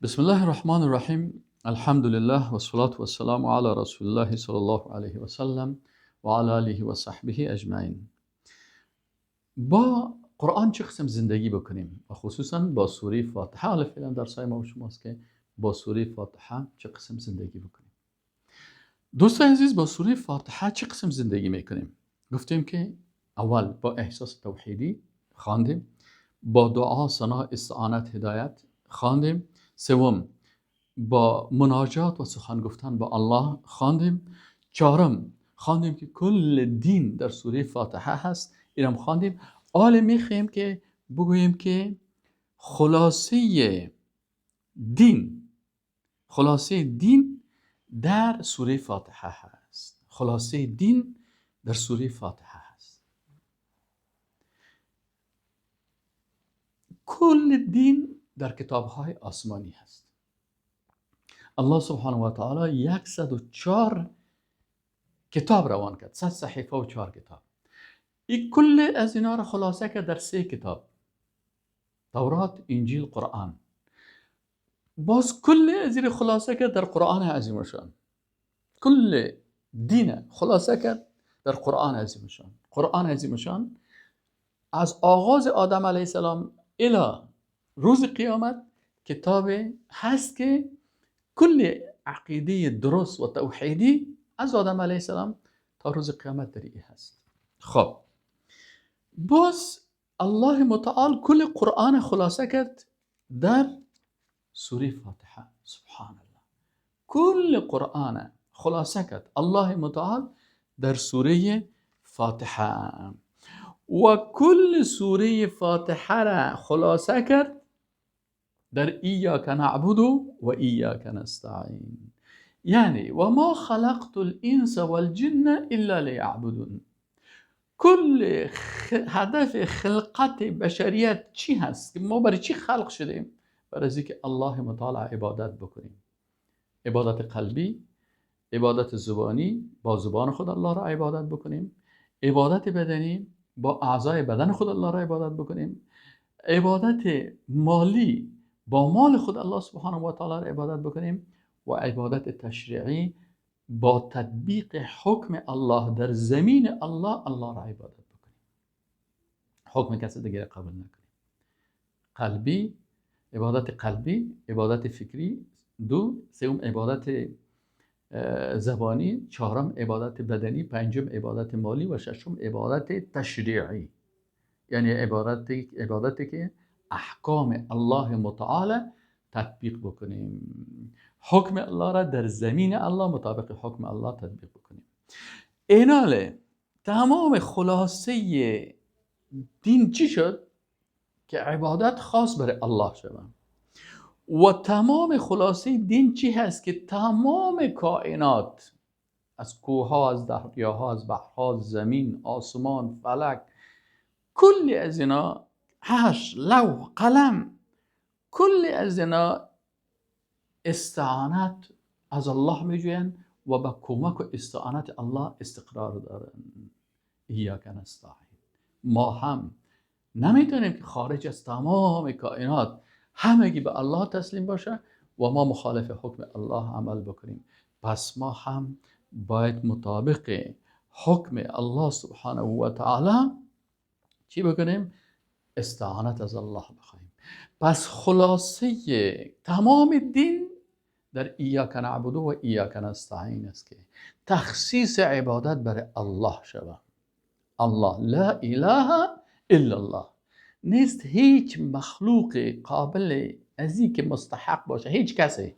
بسم الله الرحمن الرحیم. الحمد لله و الصلاة و السلام علی رسول الله صلی الله علیه و سلم و علی آله و صحبه اجمعین. با قرآن چه قسم زندگی بکنیم و خصوصا با سوره فاتحه. حالا فعلا درس های ما و شماست که با سوره فاتحه چه قسم زندگی بکنیم. دوستان عزیز، با سوره فاتحه چه قسم زندگی میکنیم؟ گفتیم که اول با احساس توحیدی خواندیم، با دعا، ثنا، استعانت، هدایت خواندیم. سوم با مناجات و سخن گفتن با الله خواندیم. چهارم خواندیم که کل دین در سوره فاتحه هست، اینم خواندیم. حالا میخوایم که بگوییم که خلاصه دین، خلاصه دین در سوره فاتحه هست. خلاصه دین در سوره فاتحه هست. کل دین در کتاب‌های آسمانی هست. الله سبحانه و تعالی 104 کتاب روان کرد، 100 صحیفه و 4 کتاب. این کل از اینا را خلاصه کرد در 3 کتاب: تورات، انجیل، قرآن. باز کل از این خلاصه کرد در قرآن عظیم شان. کل دین خلاصه کرد در قرآن عظیم شان. قرآن عظیم شان از آغاز آدم علیه السلام الی روز قیامت کتاب هست که کل عقیده درست و توحیدی از آدم علیه السلام تا روز قیامت در این هست. خب باز الله متعال کل قرآن خلاصه کرد در سوره فاتحه. سبحان الله، کل قرآن خلاصه کرد الله متعال در سوره فاتحه و کل سوره فاتحه را خلاصه کرد در ایاک نعبد و ایاک نستعین. یعنی و ما خلقت الانس والجن الا لیعبدون. کل هدف خلقت بشریت چی هست؟ ما برای چی خلق شدیم؟ برای اینکه الله متعال عبادت بکنیم. عبادت قلبی، عبادت زبانی، با زبان خود الله را عبادت بکنیم. عبادت بدنی، با اعضای بدن خود الله را عبادت بکنیم. عبادت مالی، با مال خود الله سبحانه و تعالی را عبادت بکنیم. و عبادت تشریعی، با تطبیق حکم الله در زمین الله، الله را عبادت بکنیم. حکم کسی دیگه قبول نکنیم. قلبی، عبادت قلبی، عبادت فکری، 2، سوم عبادت زبانی، 4 عبادت بدنی، 5 عبادت مالی و 6 عبادت تشریعی. یعنی عبادتی که احکام الله متعال تطبیق بکنیم، حکم الله را در زمین الله مطابق حکم الله تطبیق بکنیم. ایناله تمام خلاصه دین چی شد؟ که عبادت خاص برای الله شود. و تمام خلاصه دین چی هست؟ که تمام کائنات، از کوه‌ها، از دریاها، از بحرها، زمین، آسمان، فلک، کل از اینا، هش، لوح، قلم، کل از اینا استعانت از الله میجوین و با کمک و استعانت الله استقرار دارن. ایاک نستعین. ما هم نمیتونیم که خارج از تمام کائنات همگی به الله تسلیم باشه و ما مخالف حکم الله عمل بکنیم. پس ما هم باید مطابق حکم الله سبحانه و تعالی چی بکنیم؟ استعانت از الله بخوایم. پس خلاصه تمام دین در ایاک نعبد و ایاک نستعین است که تخصیص عبادت برای الله شود. الله لا اله الا الله. نیست هیچ مخلوق قابل از این که مستحق باشه، هیچ کسی،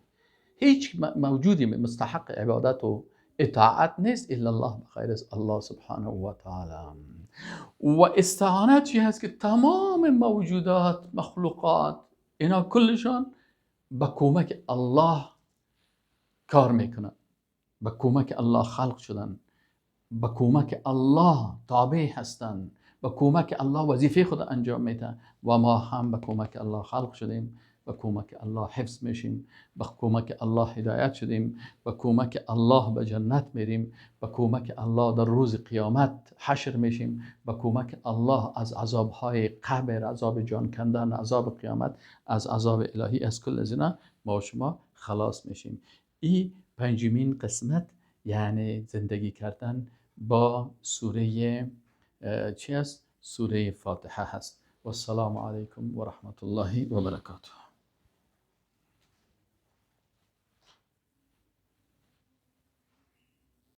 هیچ موجودی مستحق عبادت و اطاعت نیست الا الله، بخیر از الله سبحانه و تعالی. و استعانت چی هست؟ که تمام موجودات، مخلوقات، اینا کلشان با کمک الله کار میکنن، با کمک الله خلق شدن، با کمک الله تابع هستند، با کمک الله وظیفه خود انجام میده و ما هم با کمک الله خلق شدیم، با کمک الله حفظ میشیم، با کمک الله هدایت شدیم، با کمک الله به جنت میریم، با کمک الله در روز قیامت حشر میشیم، با کمک الله از عذابهای قبر، عذاب جان کندن، عذاب قیامت، از عذاب الهی، از کل از اینا ما و شما خلاص میشیم. این پنجمین قسمت یعنی زندگی کردن با سوره چی است؟ سوره فاتحه هست. و السلام علیکم و رحمت الله و برکاته.